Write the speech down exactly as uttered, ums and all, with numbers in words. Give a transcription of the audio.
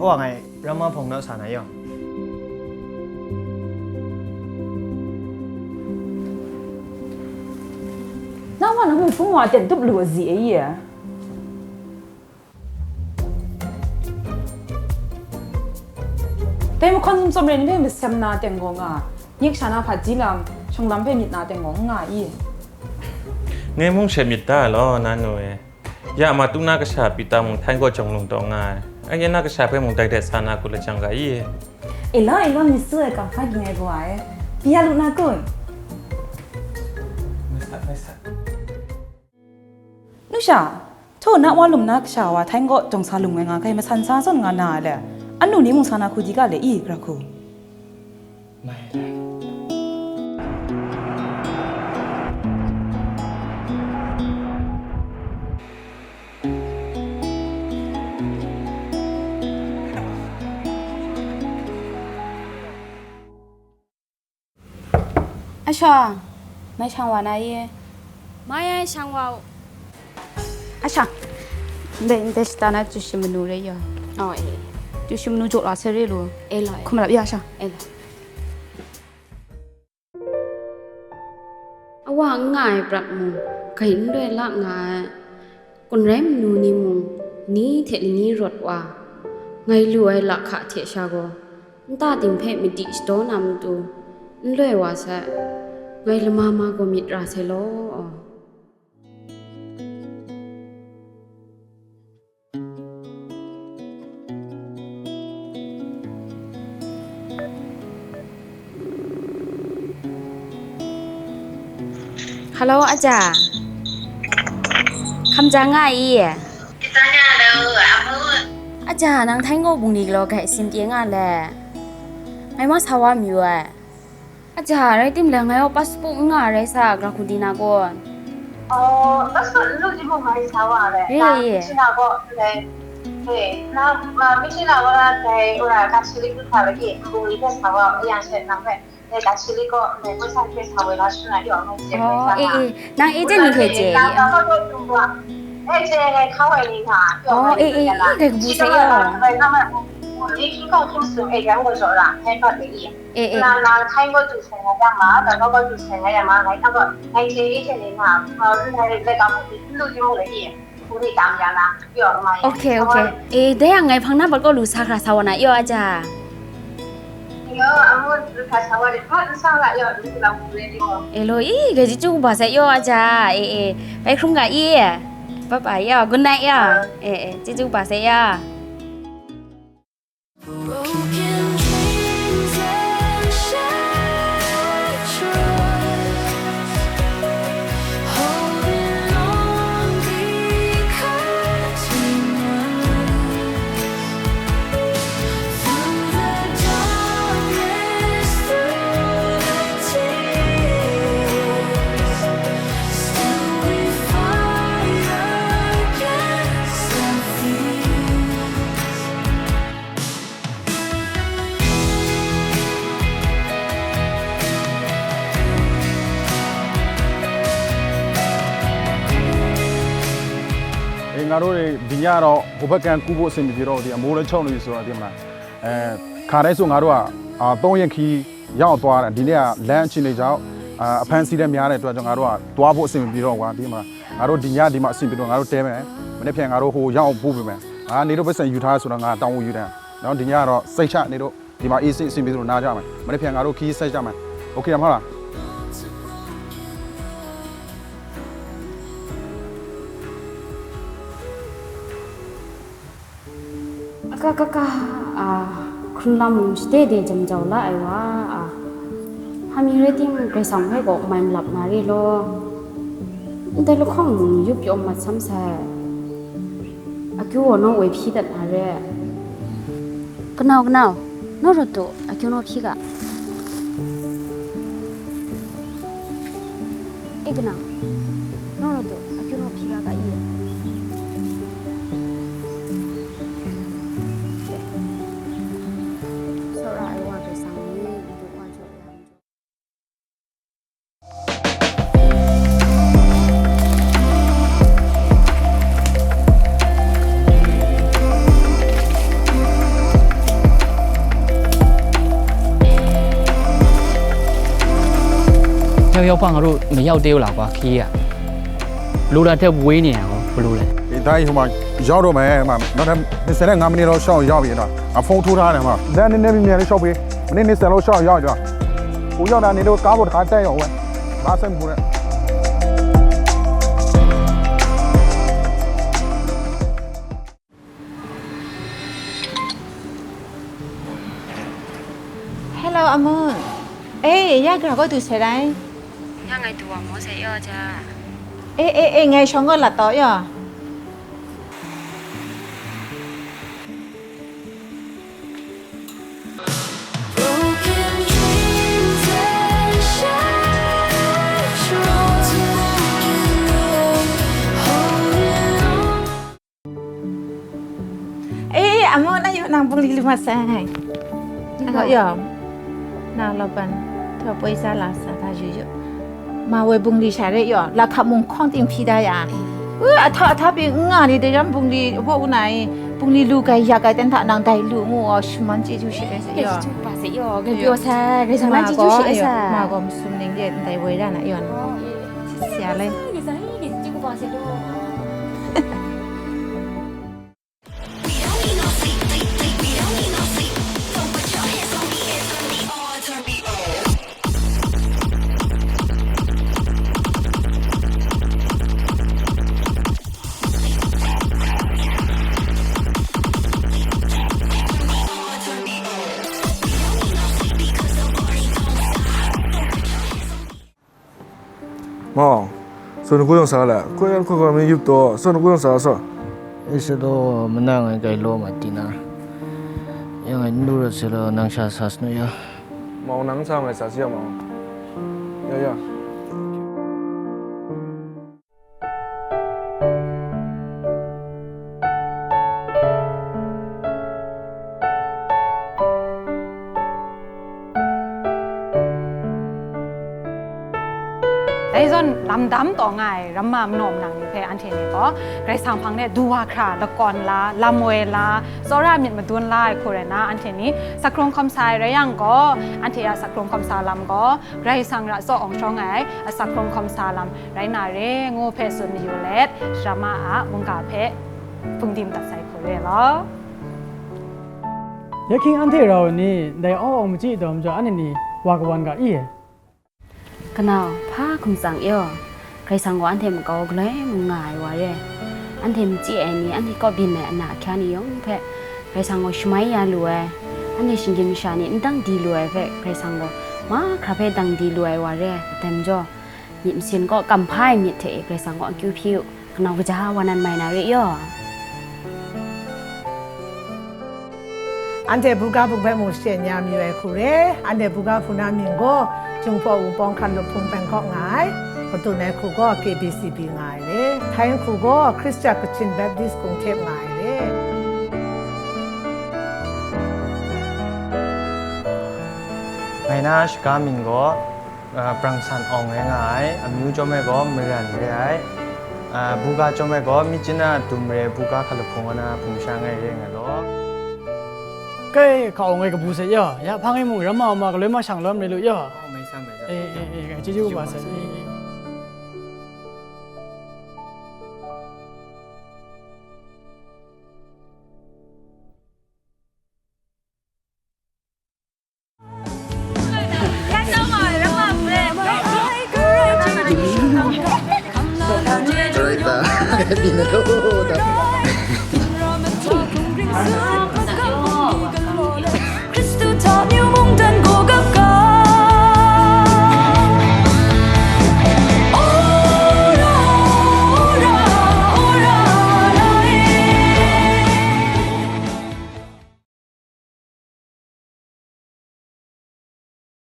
Wa ngai, Rama hpawng naw sa na yaw. Nang wa nang mung hpung wa ten tup lu a zi e ye. Dai mahkawn sumsawm re ni hpe masem na teng gaw nga, nyek sha na hpaji lam, shawng lam hpe myit na teng gaw n nga i? Ngai mung she myit da law, na nu e. Ya ma tu na kasha pyi ta mung, htai gaw jawng lung taw nga ai. Anhte na kasha hpe mung dai dai sa na ku lajang ga i? E law, e law, myit su ai kau hpa ging ai gaw ai. Pyi ya lu na kun? Mai sat, mai sat. Nu sha, htaw na wa lum na kasha wa htai gaw jawng sa lum ai nga hkai masan sa zawn nga na ai le, anu ni mung sa na hku di ga le i, ra hku? Mai le. Asha, mai shang wa na ye? Mai ai shang wa u. Asha, ndai, ndai shata na tu shi manu re ya? Oh, eh. Tu shi manu jaw la se re lu. Eh, lo, eh. Hkum lap ya, Asha. Eh, lo. Awa n nga ai prat mung, gai n loi la nga ai. Kun rai manu ni mung, ni hte lani rawt wa, ngai lu ai lahka hte sha gaw, nta ting hpe madi shadaw na matu, n loi wa sai, ngai lama ma gaw myit ra sai law. Hello, aja. Hkam ja nga i? Aja, nang htai gaw bungli galaw gai sin pye nga le? Ngai ma sa wa mayu ai. Aja, rai tim le, ngai gaw passport n nga rai sa, gra hku di na kun? Oh, passport n lu di mung ngai sa wa ai. Re ye. Mishina gaw, dai, re, na, ma, mishina gaw na dai, ura, ka chili ku sa lagi, mbung li hpe sa wa, yang she nang hpe, dai, ka chili gaw, dai, koi san hpe sa wai la shana, yaw, ngai je. Oh, eh, eh, nang agent ni hpe je, na, eh. Ka gaw tum wa. Eh, je, ngai ka wai ni na, yaw, oh, eh, eh, eh, dai kabu sa, yaw. Dai, na, ma, mbung li hkying hkau hkying sum, eh, yang gaw jaw ra, ngai hpa de, eh. Eh, eh. Na, na, hkai gaw du sai nga ya ma, ga gaw gaw du sai nga ya ma, ngai hta gaw, ngai hte e hte ni na, ngai, ngai, ngai ga mu ni, n lu di mu le i, u ni tam ya na, yaw, ma ya. Okay, okay. Eh, dai yang ngai hpang na bat gaw lu sa hkra sa wa na, yaw, aja. Yaw, amu lu hkra sa wa de, hpa n sa la, yaw, lu la mu le di mu. Eh, lo i, ga ji chu ba sai, yaw, aja. Eh, eh. Bai hkrum ga i. Bye bye, yaw. Good night, yaw. Eh, eh. Ji chu ba sai, yaw. Broken dreams and shattered trust. Holding on because we must. Through the darkness, through the tears, still we fight against our fears. အေး ငါတို့တွေ ဒီညတော့ ဟိုဘက်ကမ်းကူးဖို့အဆင်မပြေတော့ဘူး။ ဒီအမိုးလည်းချုပ်နေပြီဆိုတော့ ဒီမှာ အဲ ခါတိုင်းဆို ငါတို့က အာ သုံးရက်ခရီးရောက်သွားတယ်။ ဒီနေ့က လမ်းအခြေအနေကြောင့် အာ အဖမ်းဆီးလည်းများတဲ့အတွက်ကြောင့် ငါတို့က သွားဖို့အဆင်မပြေတော့ဘူးကွာ။ ဒီမှာ ငါတို့ ဒီညဒီမှာ အဆင်ပြေတော့ ငါတို့တဲမယ်။ မနေ့ဖြန် ငါတို့ ဟိုရောက်အောင်ပို့ပေးမယ်။ အာ နေတို့ပိုက်ဆံယူထားဆိုတော့ ငါတာဝန်ယူတယ်။ နော် ဒီညကတော့ စိတ်ချ နေတို့ ဒီမှာ အေးဆေး အဆင်ပြေသလို နားကြမယ်။ မနေ့ဖြန် ငါတို့ ခရီးဆက်ကြမယ်။ โอเค မဟုတ်လား။ Aka kaka, a, hkrun lam shade de jam jau la ai wa, a, hpa mi rai tim, Karai Kasang hpe gaw mai malap na re law. Ndai lahkawng mung yup yawm mat sam sai. Akyu gaw naw woi hpyi dat na re. Kanau, kanau, naw rawt du, akyu naw hpyi ga. E kanau, naw rawt du, akyu naw hpyi ga ga i. Tsawra ai wa Karai Kasang ni, ndu wa jaw ya. ရောက်ရောက်ပါ ငါတို့မရောက်သေးဘူးလားကွာ ခရီးက။ လိုတာထက်ဝေးနေတာရော ဘယ်လိုလဲ။ ဒီတိုင်းဟိုမှာရောက်တော့မယ်။ ဟိုမှာနောက်ထပ်နှစ်ဆယ့်ငါးမိနစ်လောက်ရှောက်ရောက်ပြီနော်။ အဖုန်းထိုးထားတယ်မှာ။ လမ်းနည်းနည်းမြင်မြင်လေးရှောက်ပြီး မိနစ်နှစ်ဆယ့်လောက်ရှောက်ရောက်ပြီနော်။ ဟိုရောက်တာနေလို့ကားပေါ်တစ်ခါတက်ရောက်ဝဲ။ ဘာစိတ်မပူနဲ့။ Hello အမွန်း။ အေး ရကြကိုသူဆယ်တိုင်း။ ညငယ်တူအောင်မောဆယ်ရောကြ။ အေး အေး အေး ငယ်ဆောင်ကလာတော့ရော။ Broken dreams and shattered dreams. Hold on. အေး အမွန်း နယူနံဘုံလီလူမဆိုင်။ အဟော ယွမ် နလပန် ထပွေးစားလာစားတာယူယူ။ မဝဲဘုံလီရှာရဲ့ယွမ် လာခပ်မုံခေါင်းတင်ဖီဒါယာ။ အထအထပ်ပင်ငါနေတရမ်းဘုံလီအဖို့ဦးနိုင် ဘုံလီလူကဲရကဲတန်ထနံဒိုင်လူငူအော်ရှမန်ကျေးဇူးရှိတယ်။ ကျေးဇူးပါစေယွမ် ကပြောစား ကစားမန်ကျေးဇူးရှိတယ်။ မကောမစုံနေရဲ့တိုင်ဝဲရနာယွမ်။ ဆရာလေး။ မောင် စောနကူးဆောင်စားလာ ခွဲခွဲခွဲမင်းယူတော့ စောနကူးဆောင်စားစော Ese do menang ai kai lo ma tina. Yang ai nu ro se lo nang sha sa snu ya. မောင် နန်းဆောင်ငယ်စားစီရမောင် ရရ။ ဒိုင်ဇွန်လမ်ဒမ်တော်ငါးရမ်မမနောမနင်နီဖဲအန်ထေနီကော ဂရိတ်ဆန်ဖန်နီဒူဝါခရာလကွန်လာလမ်ဝဲလာစောရမြင့်မဒွန်လာခုရနာအန်ထေနီစခရုံခမ်ဆိုင်ရယံကော အန်ထေယစခရုံခမ်ဆာလမ်ကော Karai Kasang ra tsaw awng shawng ai asak hkrung hkawm sa lam rai na re, ngu hpe tsun mayu let, drama a mungga hpe hpungdim dat sai hku re law. Ya hkying anhte rau ni, ndai aw awng machyi taw majaw, anhte ni wa kawan ga i? Kanau, hpa hkum tsang yaw, Karai Kasang gaw anhte makau galoi mung nga ai wa re. Anhte machyi ai ni, anhte kaw byin ai ana ahkya ni yawng hpe, Karai Kasang gaw shamai ya lu ai, anhte shinggyim masha ni n dang di lu ai hpe, Karai Kasang gaw mahkra hpe dang di lu ai wa re ai, aten majaw, myit masin kaw kam hpa ai myit hte e Karai Kasang kaw akyu hpyi u, kanau kaja wa nan mai na re yaw. Anhte buga bung hpe mu shachyen ya mayu ai hku re, anhte buga hpunau mying gaw, Jinghpaw Wunpawng hkan lup hpung Bangkok nga ai, matut ai hku gaw K B C B nga ai re, hkai nhku gaw Hkristu Kachin Baptist Gungthep nga ai re. Ngai na shaga mying gaw, a, Prang San Awng rai nga ai, amyu chyawm ai gaw Maran re ai, a, buga chyawm ai gaw Myitkyina Dum re ai buga hkalup hpung kaw na hpung sha ngai re nga law. Kai, hka-awng ai kabu se yaw, ya hpang e mung, ramma ma galoi ma shang lawm re lu yaw. Mai sa, mai sa. E, e, e, chyeju kaba se. E, e. Right, uh, happy na to.